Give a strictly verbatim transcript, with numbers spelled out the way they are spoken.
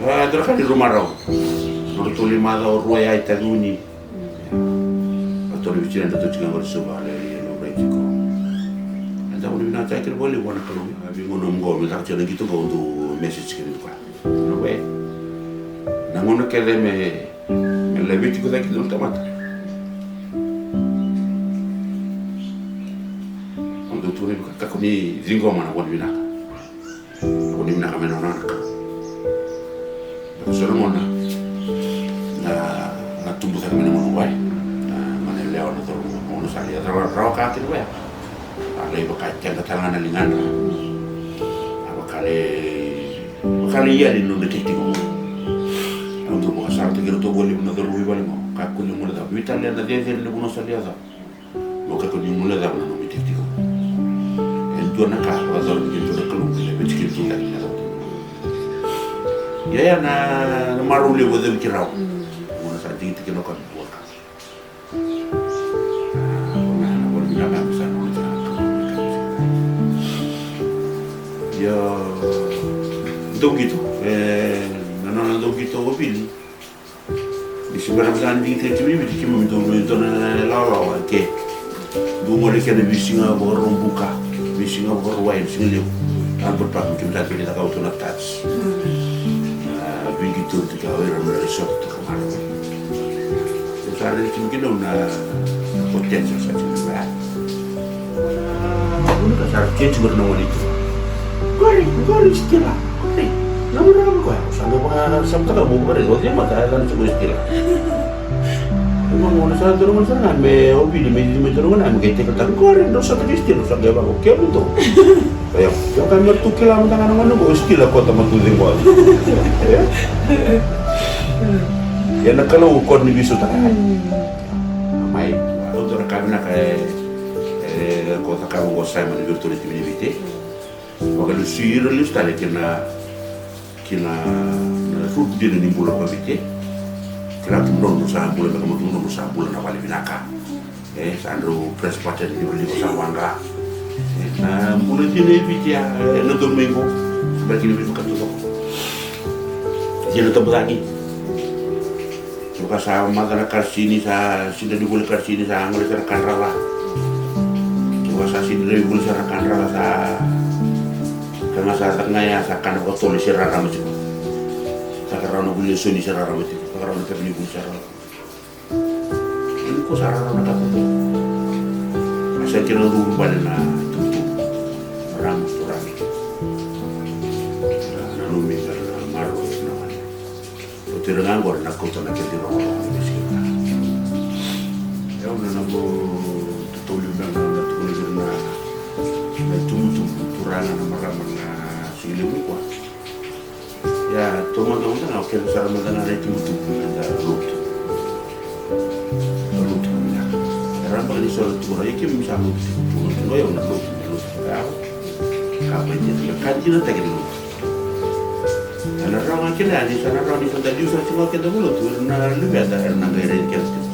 A dua na ka ni rua marau. Nodratou lai macawa rua ya i Taveuni. Ratou na veitira, ratou tiko qori Suva, lai laurai tiko. Eda vuna vinaka cake kina vakalevu vua na Kalou. A veigauna oqo me caka tiko na qito qo, au dau message kina vei koya. Na we, na gauna kece me, me laveti iko cake kina na tamata, au dau tukuna vei koya, kakua ni ciqoma na vuna vinaka. Au ni vinaka me nona na ka. Beka so na gauna na, na tubu cake mai na gauna qo, e. Na, na yalewa, na cauravou, na gauna sa lai rawa, rawa ka kina qo ya. A lai vaka e tega tale ga na ligadra. A vaka lai, vaka lai yali na nodra itekitekivu. Au dau vakasalataki iratou vakalevu na cauravou i vale qo. Kakua ni guilecava. Veitalia na cecere ni vanua sa lai yaco. Mo kakua ni guilecava na nomu itekitekivu. E dua na ka vakayacora vei keitou na Kalou, me laveti keitou cake na yacana. Ia, ia na, na marau levu e cavuti rawa. Mm. Gauna sa digitaki kina o koya me bua ka. Ah, na, na vale vinaka me sa nona tiko na Kalou. Ia, dau qito, e, na nona dau qito o Vili. Ni se bera me sa digitaki tiko mai Viti, keimami dau mai dua na lawalawa ke. Dau gole kina veisiga Vakaraubuka, veisiga Vakarauwai, na siga levu. Albert Park, keimami sa dau lai cakava tu na touch. A, veiqito tiko o ira na resort tiko mai. Sa raici tiko kina na potential sa tiko mai. Vuna ka sa raici tiko na gone tu. Qori, qori Stila, qori. Na mura na koya, sa qai vakasamataka mo qori, o cei mada e yacana tiko Stila. Ima gona sa dua na gone sara ga me o Vili me cici mai dua na gone me qai tekataka qori, drau sota kei Stila, sa qai vaka o kemudou. Io, io ka me tu kila mada ga na gone qo, Stila kota ma tu cei qori. Ia na Kalou o koya ni veisotaka. Mai, au dua na ka vinaka e, e, ko cakava qo Simon vei iratou na timi ni Viti. Vakalesuya ira lesu tale kina, kina, na root dina ni bula ko Viti. Kila kemudou drau sa bula beka, kemudou drau sa bula na vale vinaka. E, sa drau press button livaliva sa waqa. E, na bula dina e Viti ya, e, na donu mai qo. Sa bera kina veivakatucako. Dina tabacani. Kevaka sa maca na karsini, sa sidra ni vuli karsini, sa gole sara ka draca. Kevaka sa sidra ni vuli sara ka draca, sa ka ga sa caka ga ya, sa kana vakatolu se rarama tiko. Sa ka rawa na vuli e soni se rarama tiko. Sa ka rawa na pepa ni vuli se rarama. Ni ko sa rarama na ka totolo. A sa kena dua bale na tubutubu. Marama, turaga. Na, na nomi, na, na marama, na wale. O tira ga qori na kauta na kena irogorogo na veisiga. Au na noqu totolo beka na tukuna vei ira na, na itubutubu, turaga, na marama, na siga levu nikua. Ia, taumada mada ga o keda sara mada ga na itubutubu meda lotu. Lotu mada ga. Era beka ni so na tukuna, ia keimami sa lotu tiko, lotu, o yau na lotu, na lotu. Ka, ka vakaidina, ka dinataki na lotu. Ena rawa ga kina ya ni sa na rawa ni sa da liu sara tiko ga keda vakalotu, ira na luveda era na qai raici keda tiko